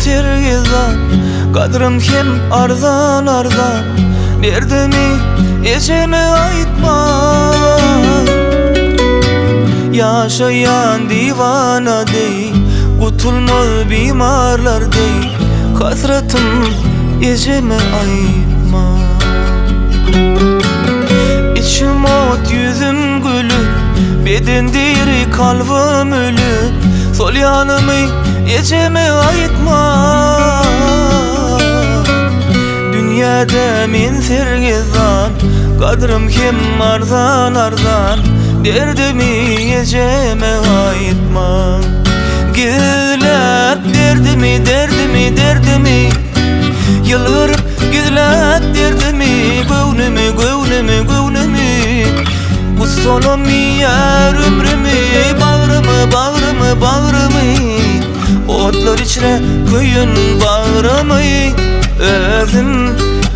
sergezdan Gadrym hem arzan arzan Derdimi ejeme aýtma Ýaşaýan diwana deý Gutulmaz bimarlar deý Hasratym ejeme aýtma Içim ot ýüzüm gülüp Beden diri kalbym ölü Sol ýanymy ejeme aýtma Dünýäde men sergezdan Gadrym hem arzan arzan Derdimi ejeme aýtma Gizläp derdimi derdimi derdimi Ýylgyryp gizläp derdimi Göwnümi göwnümi göwnümi Gussalam iýer ömrümi Bagrymy bagrymy bagrymy Otlar içre köýen bagrymy Özüm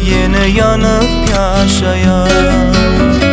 ýene ýanyp ýaşaýan.